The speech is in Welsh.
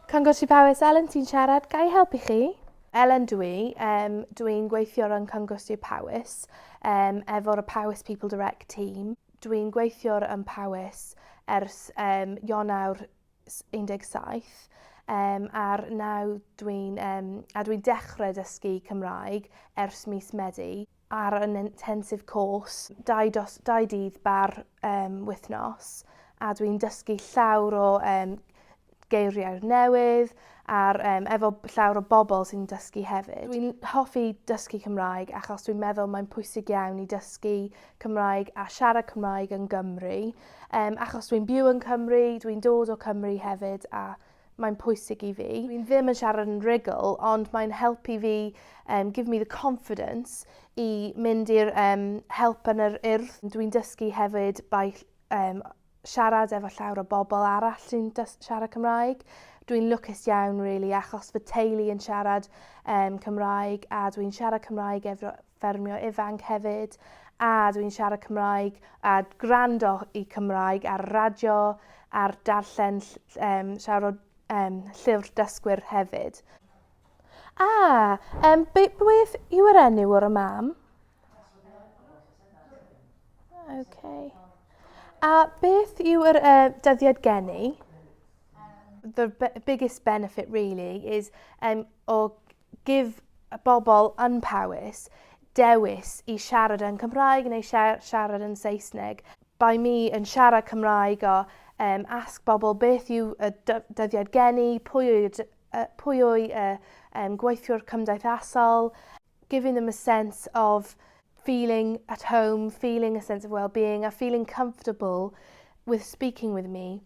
Cyngor Sir Powys, Elen sy'n siarad, ga i helpu chi? Elen dwi, um, dwi'n gweithio yn Cyngor Sir Powys um, efo'r Powys People Direct team. Dwi'n gweithio yn Powys ers um, Ionawr 17 um, a'r naw dwi'n um, a dwi'n dechrau dysgu Cymraeg ers mis Medi ar an intensive course, dau, dos, dau dydd bar um, wythnos, a dwi'n dysgu llawr o um, geiriau newydd a'r um, efo llawr o bobl sy'n dysgu hefyd. Dwi'n hoffi dysgu Cymraeg achos dwi'n meddwl mae'n pwysig iawn i dysgu Cymraeg a siarad Cymraeg yn Gymru. Um, achos dwi'n byw yn Cymru, dwi'n dod o Cymru hefyd a mae'n pwysig i fi. Dwi'n ddim yn siarad yn rhugl, ond mae'n helpu fi, um, give me the confidence i mynd i'r um, help yn yr urdd. Dwi'n dysgu hefyd by um, siarad efo llawer o bobl arall sy'n siarad Cymraeg. Dwi'n lwcus iawn, really, achos fy teulu yn siarad um, Cymraeg a dwi'n siarad Cymraeg efo ffermio ifanc hefyd a dwi'n siarad Cymraeg a gwrando i Cymraeg ar radio a'r darllen um, siarad o um, llyfr dysgwyr hefyd. Ah, um, beth yw yr enw o'r y mam? Okay. A beth yw yr uh, dyddiad geni? The biggest benefit really is um, o give bobl yn Powys dewis i siarad yn Cymraeg neu siarad yn Saesneg. By me yn siarad Cymraeg o um, ask bobl beth yw y dyddiad geni, pwy yw, pwy yw y um, gweithiwr cymdeithasol, giving them a sense of feeling at home, feeling a sense of well-being, a feeling comfortable with speaking with me.